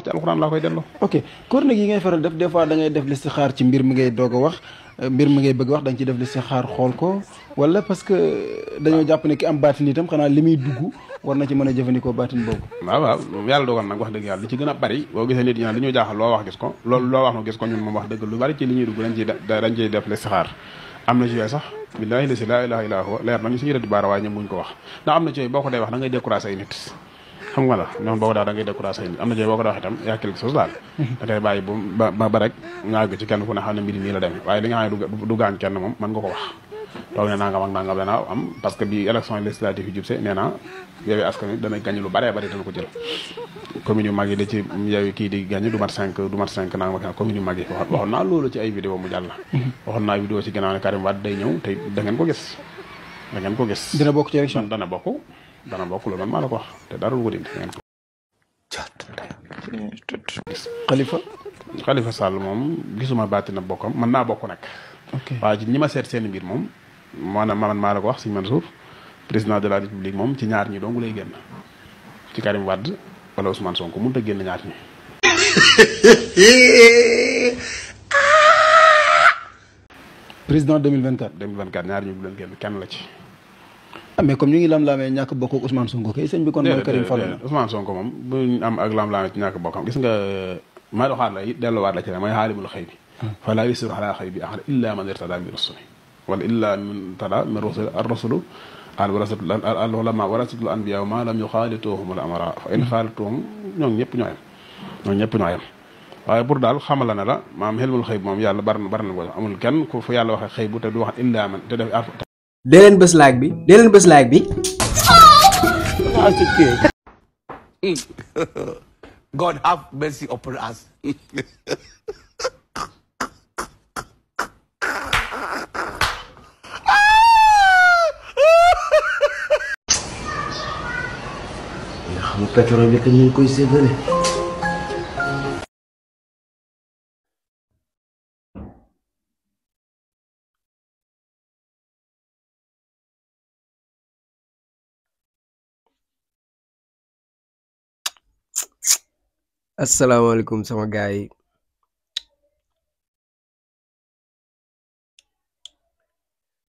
ci alxuraan laa koy delloo. ok koor nag yi ngay faral def des fois da ngay def listixaar ci mbir mi ngay doog a wax mbir mi ngay bëgg wax da nga ciy def listixaar xool ko wala parce que dañoo jàpp ne ki am baatin itam xanaa li muy dugg war na ci mën a jëfandikoo baatin boobu. waaw yàlla dogal nag wax dëgg yàlla li ci gën a bari boo gisee nit ñi naan li ñu jaaxal loo wax gis ko loolu loo wax no gis ko ñun moom wax dëgg lu bari ci li ñuy dugg dañ ciy def listixaar am na ci yooyu sax billaahi la si laa ilaaha illaa huwa leer nañu suñu rëdd baara waaye ñoom buñ ko wax ndax am na ci yooyu boo ko dee wax da ngay découragé ay nit xam nga la ñoom boo ko daal da ngay découragé ay nit am na ci yooyu boo ko dee wax itam yaa quelque chose daal da ngay bàyyi ba rek nga àgg ci kenn ku ne xam ne mbiri nii la demee waaye li nga xam ne du gaañ kenn moom mën nga ko wax toog ne nangam ak nangam dana am parce que bi élection législative yi jub see nee na Yewwi Askan Wi dana gañ lu bare bari dana ko jël commune yu mag yi da ci Yewwi kii di gañ du mat 5 nangam ak commune yu mag yi waxoon naa loolu ci ay vidéo mu jàll waxoon naa vidéo ci gannaaw ne Karim Wade day ñëw te da ngeen ko gis dina bokk ci élection dana bokk loolu man maa la ko wax te dara lu ko dindi ngeen ko Khalifa Sall moom gisuma bàtti na bokkam mën naa bokk nag waaye ci ñi ma seet seen mbir moom maanaam man maa la ko wax Serigne Mansour président de la république moom ci ñaar ñi dong lay génn ci Karim Wade wala Ousmane Sonko mënut a génn ñaar ñi. président 2024 ñaar ñi du leen génn kenn la ci. mais comme ñu ngi lam-laamee ñàkk bokk ak Ousmane Sonko kay sëñ bi kon mooy Karim Fallou na Ousmane Sonko moom bu ñu am ak lam-laamee ci ñàkk bokkam gis nga maa doxaat la it delluwaat la ci ne mooy xaalimul xëy bi fa laa yusiru alaa xaybi ahad illa man irtada min rusuli wala illa man irtada min rusuli ar-rusulu al-ulama warasatul anbiya wa ma lam yuxaalituhum al-amara fa in xaalituhum ñoom ñëpp ñoo yem waaye pour daal xamal la ne la maam xelmul xëy moom yàlla bari na ko amul kenn ku fu yàlla waxee xëy bu te du wax illa man te def dee leen bës like bi God have mercy upon us. xam pétrole bi ñu ngi koy séddale.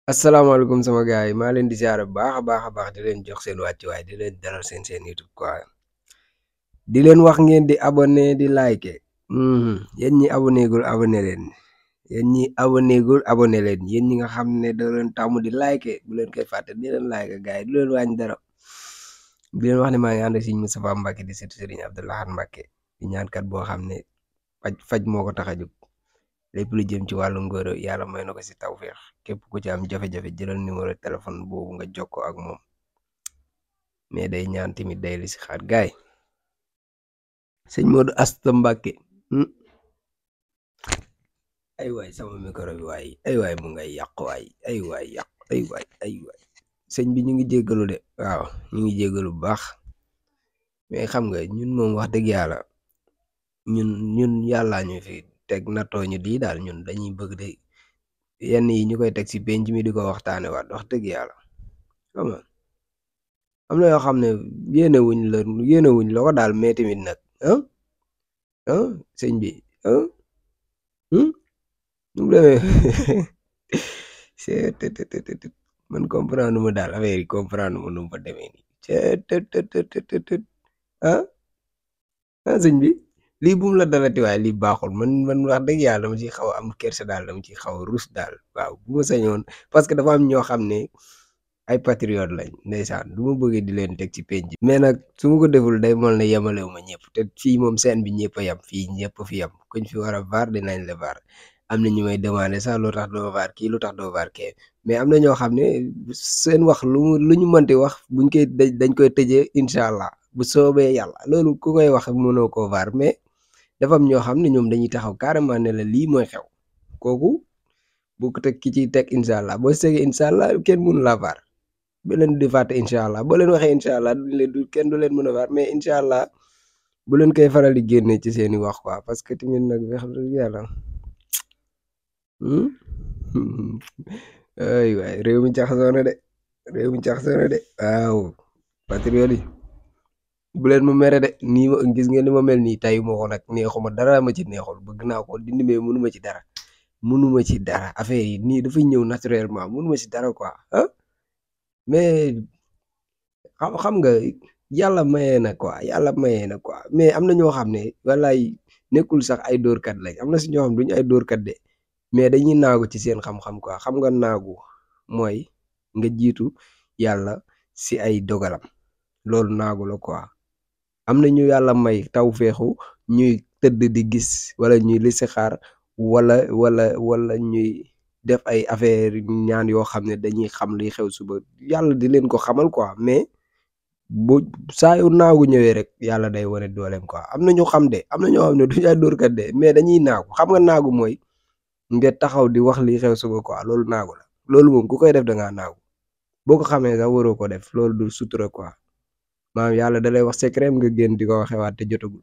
asalaamaaleykum sama gaay yi maa leen di ziar bu baax a baax di leen jox seen wàccuwaay di leen dalal seen YouTube quoi di leen wax ngeen di abonné di like yéen ñi abonné gul abonné leen yéen ñi nga xam ne da leen tàmm di like bu leen koy fàtte di leen like gaay yi du leen wàññi dara di leen wax ne maa ngi ànd ak Serigne Moustapha Mbacké di seetu Serigne Abdou Lahad Mbacké di ñaankat boo xam ne faj moo ko tax a jóg lépp lu jëm ci wàllu ngóor yàlla may na ko si tawfeex képp ku ci am jafe-jafe jëlal numéro téléphone boobu nga jokkoo ak moom mais day ñaan tamit day li si xaat gaay sëñ Modou Asta Mbacké ay waay sama micro bi waay ay waay mu ngay yàq waay ay waay sëñ bi ñu ngi jéggalu de waaw ñu ngi jéggalu bu baax mais xam nga ñun moom wax dëgg yàlla ñun yàllaa ñu fi teg nattoo ñu di daal ñun dañuy bëgg de yenn yi ñu koy teg si penc mi di ko waxtaane waat wax dëgg yàlla xam nga am na yoo xam ne yéene wuñ la ko daal mais tamit nag sëñ bi nu mu demee man comprendre mu daal affaire yi comprendre mu nu mu fa demee nii sëñ bi lii bu mu la dalati waaye lii baaxul man wax dëgg yàlla dama ciy xaw a am kersa daal dama ciy xaw a rus daal waaw bu ma sañoon parce que dafa am ñoo xam ne ay patriote lañ ndeysaan du ma bëggee di leen teg ci penc mais nag su ma ko deful day mol ne yemalewu ma ñëpp te fii moom seen bi ñëpp a yem fii ñëpp fi yem kuñ fi war a vaar dinañ la vaar am na ñu may demandé sax lu tax doo vaar kii lu tax doo vaar kee mais am na ñoo xam ne seen wax lu ñu mënti wax buñ koy dañ koy tëjee incha allah bu soobee yàlla loolu ku koy wax mënoo koo vaar mais dafa am ñoo xam ne ñoom dañuy taxaw carrément ne la lii mooy xew kooku bu ko teg ki ci teg incha allah boo segee incha allah kenn mënu la vaar bu leen di fàtte incha allah boo leen waxee incha allah kenn du leen mën a vaar mais incha allah bu leen koy faral di génne ci seeni wax quoi parce que tamit nag wax dëgg yàlla ay waay réew mi jaxasoo na de waaw patriote yi bu leen ma mere de nii ma gis ngeen ni ma mel nii tey moo ko nag neexuma dara ma ci neexul bëgg naa ko dindi mais mënuma ci dara affaire yi nii dafay ñëw naturellement mënuma ci dara quoi ah mais xam nga yàlla mayee na quoi mais am na ñoo xam ne wallaay nekkul sax ay dóorkat lañ am na si ñoo xam duñu ay dóorkat de mais dañuy naagu ci seen xam-xam quoi xam nga naagu mooy nga jiitu yàlla si ay dogalam loolu naagu la quoi am na ñu yàlla may taw feexu ñuy tëdd di gis wala ñuy listixaar wala ñuy def ay affaire ñaan yoo xam ne dañuy xam liy xew suba yàlla di leen ko xamal quoi mais bu saa yu naagu ñëwee rek yàlla day wane dooleem quoi am na ñu xam de am na ñoo xam ne duñu ay dóorkat de mais dañuy naagu xam nga naagu mooy nga taxaw di wax liy xew suba quoi loolu naagu la loolu moom ku koy def da ngaa naagu boo ko xamee sax waroo ko def loolu du sutura quoi maanaam yàlla da lay wax secret nga génn di ko waxewaat te jotagul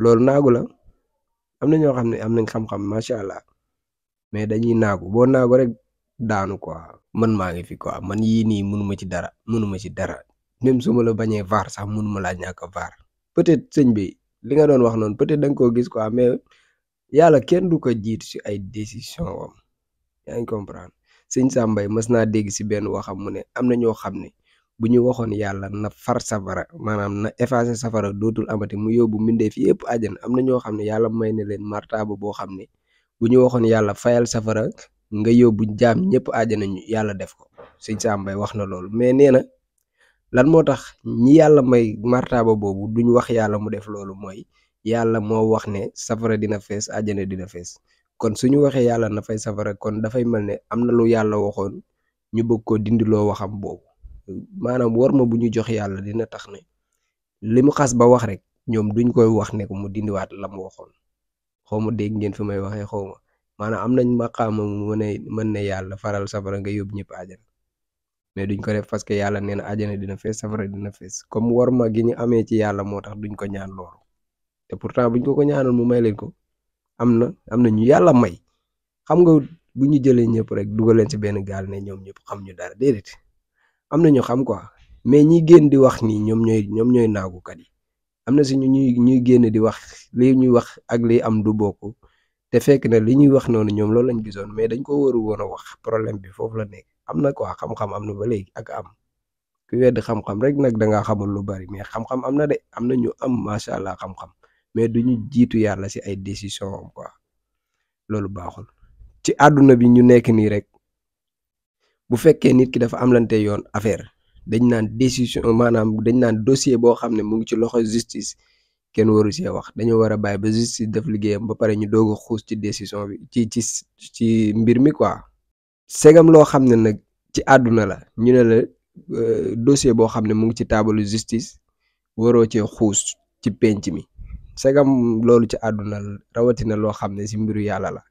loolu naagu la am na ñoo xam ne am nañ xam-xam macha allah mais dañuy naagu boo naagu rek daanu quoi man maa ngi fi quoi man yii nii mënuma ci dara même su ma la bañee vaar sax mënuma laa ñàkk a vaar peut-être sëñ bi li nga doon wax noonu peut-être da nga koo gis quoi mais yàlla kenn du ko jiitu si ay décision wam yaa ngi comprendre sëñ Sambay mës naa dégg si benn waxam mu ne am na ñoo xam ne bu ñu waxoon yàlla na far safara maanaam na effacer safara dootul amati mu yóbbu mbindeef yëpp àjjana am na ñoo xam ne yàlla may na leen martaaba boo xam ne bu ñu waxoon yàlla fayal safara nga yóbbu jaam ñëpp àjjana ñu yàlla def ko sëñ Sambay wax na loolu mais nee na lan moo tax ñi yàlla may martaaba boobu duñ wax yàlla mu def loolu mooy yàlla moo wax ne safara dina fees àjjana dina fees kon suñu waxee yàlla na fay safara kon dafay mel ne am na lu yàlla waxoon ñu bëgg ko dindiloo waxam boobu maanaam war ma bu ñu jox yàlla dina tax ne li mu xas ba wax rek ñoom duñ koy wax ne ko mu dindiwaat la mu waxoon xaw ma dégg ngeen fi may waxee xaw ma maanaam am nañ maqaama mu mën ne yàlla faral safara nga yóbbu ñëpp àjjana mais duñ ko def parce que yàlla nee na àjjana dina fees safara dina fees comme war ma gi ñu amee ci yàlla moo tax duñ ko ñaan loolu te pourtant buñ ko ñaanal mu may leen ko am na ñu yàlla may xam nga bu ñu jëlee ñëpp rek dugal leen ci benn gaal ne ñoom ñëpp xam ñu dara déedéet am na ñu xam quoi mais ñi génn di wax nii ñoom ñooy naagukat yi am na si ñuy génn di wax li ñuy wax ak li am du bokk te fekk na li ñuy wax noonu ñoom loolu lañ gisoon mais dañ ko waru woon a wax problème bi foofu la nekk am na quoi xam-xam am na ba léegi ak am ku wedd xam-xam rek nag da ngaa xamul lu bari mais xam-xam am na de am na ñu am macha allah xam-xam mais duñu jiitu yàlla si ay décision am quoi loolu baaxul ci àdduna bi ñu nekk nii rek bu fekkee nit ki dafa amlante yoon affaire dañ naan décision maanaam dañ naan dossier boo xam ne mu ngi ci loxo justice kenn waru see wax dañoo war a bàyyi ba justice def liggéeyam ba pare ñu doog a xuus ci décision bi ci mbir mi quoi segam loo xam ne nag ci àdduna la ñu ne la dossier boo xam ne mu ngi ci taabalu justice waroo cee xuus ci penc mi segam loolu ci àdduna la rawatina loo xam ne si mbiru yàlla la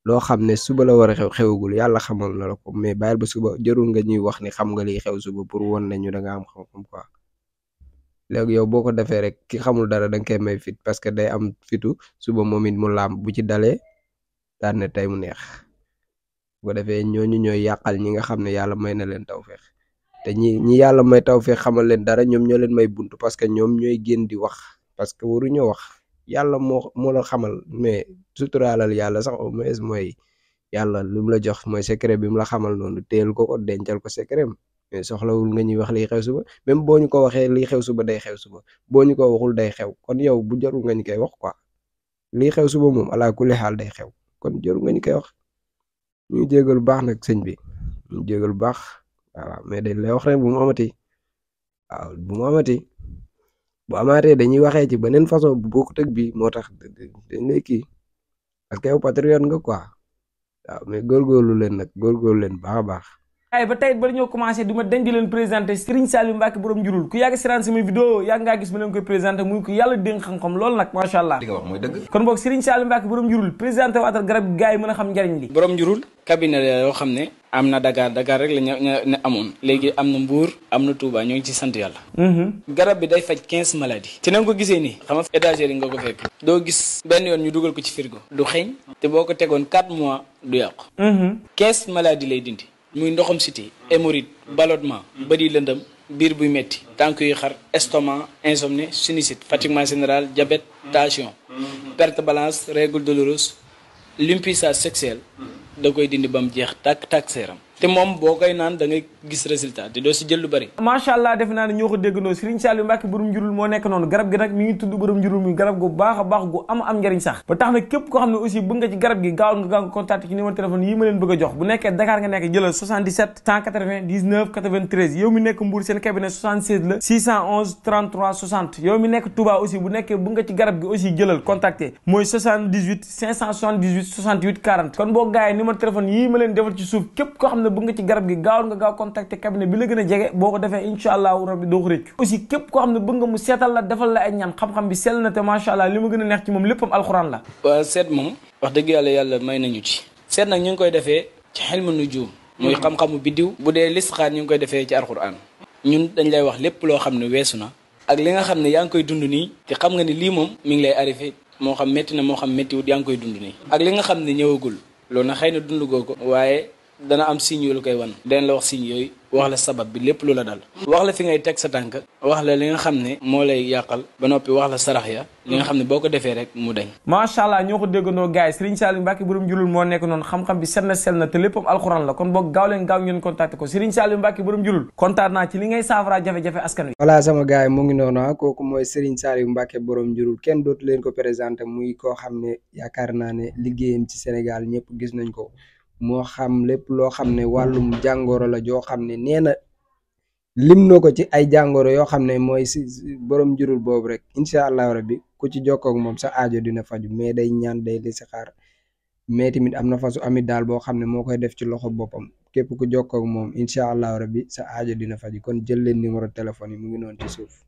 loo xam ne suba la war a xewagul yàlla xamal na la ko mais bàyyil ba suba jarul nga ñuy wax ni xam nga liy xew suba pour won nañu da nga am xam-xam quoi léegi yow boo ko defee rek ki xamul dara da nga koy may fit parce que day am fitu suba moom it mu laam bu ci dalee daan ne tey mu neex bu ko defee ñooñu ñooy yàqal ñi nga xam ne yàlla may na leen tawfeex te ñi yàlla may tawfeex xamal leen dara ñoom ñoo leen may buntu parce que ñoom ñooy génn di wax parce que waruñoo wax yàlla moo la xamal mais suturaalal yàlla sax au moins mooy yàlla lu mu la jox mooy secret bi mu la xamal noonu téyel ko dencal ko secret mais soxlawul nga ñuy wax liy xew suba même boo ñu ko waxee liy xew suba day xew suba boo ñu ko waxul day xew kon yow bu jarul nga ñu koy wax quoi liy xew suba moom ala kulli xaal day xew kon jarul nga ñu koy wax ñu jégal baax nag sëñ bi ñu jégal baax waaw mais dañ lay wax rek bu mu amati waaw bu mu amati bu amaatee dañuy waxee ci beneen façon bu bokkut ak bi moo tax dañ lay kii parce que yow patriote nga quoi waaw mais góorgóorlu leen nag góorgóorlu leen baax a baax. waaye ba tey ba ñoo commencé du ma dañ di leen présenté Serigne Saliou Mbacké borom njurul ku yàgg siraan sama vidéo yàgg ngaa gis ma leen koy présenté muy ko yàlla dénk xam-xam loolu nag macha allah li nga wax mooy dëgg kon boog Serigne Saliou Mbacké borom njurul présenté waatal garab gi gars yi mën a xam njariñ li borom njurul cabinet la yoo xam ne am na Dakar rek la ñu amoon léegi am na Mbour am na Touba ñoo ngi ci sant yàlla garab bi day faj 15 maladies ci na nga ko gisee nii xam nga étagère yi nga ko fekk doo gis benn yoon ñu dugal ko ci frigo du xeeñ te boo ko tegoon 4 mois du yàqu 15 maladies lay dindi muy ndoxam siti hémorroïde ballonnement bëri lëndëm biir buy metti tànk yuy xar estomac insomnie sinusite fatiguement général diabète tension perte balance règle douloureuse l'impuissance sexuelle da koy dindi ba mu jeex tàkk seeram te moom boo koy naan da ngay gis résultat te doo si jël lu bari. macha allah defe naa ne ñoo ko déggandoo Serigne Saliou Mbacke borom njurul moo nekk noonu garab gi nag mi ngi tudd borom njurul mi garab gu baax a baax gu am njariñ sax ba tax na képp koo xam ne aussi bëgg nga ci garab gi gaaw nga contacté ci numéro téléphone yi ma leen bëgg a jox bu nekkee Dakar nga nekk jëlal 77 180 19 93 yow mi nekk Mbour seen cabinet 76 la 611 33 60 yow mi nekk Touba aussi bu nekkee bëgg nga ci garab gi aussi jëlal contacté mooy 78 578 68 40 kon boo gaayee numéro téléphone yii ma leen defal ci suuf képp koo xam ne bëgg nga ci garab gi gaaw nga gaaw contacter cabinet bi la gën a jege boo ko defee incha allahu rabbi doo ko rëccu aussi képp koo xam ne bëgg nga mu seetal la defal la ay ñaan xam-xam bi sell na te macha allah li ma gën a neex ci moom léppam alxuraan la. waaw seet moom wax dëgg yàlla may nañu ci seet nag ñu ngi koy defee ci xilmu nujum muy xam-xamu biddiw bu dee listixaar ñu ngi koy defee ci alxuraan ñun dañ lay wax lépp loo xam ne weesu na ak li nga xam ne yaa ngi koy dund nii te xam nga ni lii moom mi ngi lay arrivé moo xam métti na moo xam méttiwut yaa ngi koy dund nii ak li nga xam ne ñëwagul loolu nag xëy na dund goo ko waaye dana am signe yu la koy wan dana la wax signe yooyu wax la sabab bi lépp lu la dal wax la fi ngay teg sa tànk wax la li nga xam ne moo lay yàqal ba noppi wax la sarax ya li nga xam ne boo ko defee rek mu dañ. macha allah ñoo ko déggandoo gars yi Serigne Saliou Mbacke borom njurul moo nekk noonu xam-xam bi set na sell na te léppam alxuraan la kon boog gaaw leen gaaw ngeen contacté ko Serigne Saliou Mbacke borom njurul kontaan naa ci li ngay saafara jafe-jafe askan wi. voilà sama gars yi mu ngi noonu kooku mooy Serigne Saliou Mbacke borom njurul kenn dootu leen ko présenté muy koo xam ne yaakaar naa ne liggéeyam ci Sénégal ñëpp gis nañ ko moo xam lépp loo xam ne wàllum jàngoro la joo xam ne nee na lim na ko ci ay jàngoro yoo xam ne mooy si borom njurul boobu rek incha allahu rabbi ku ci jokkoo ak moom sa aajo dina faju mais day ñaan day listixaar mais tamit am na fasu amit daal boo xam ne moo koy def ci loxo boppam képp ku jokkoo ak moom incha allahu rabbi sa aajo dina faju kon jël leen numéro téléphone yi mu ngi noonu ci suuf.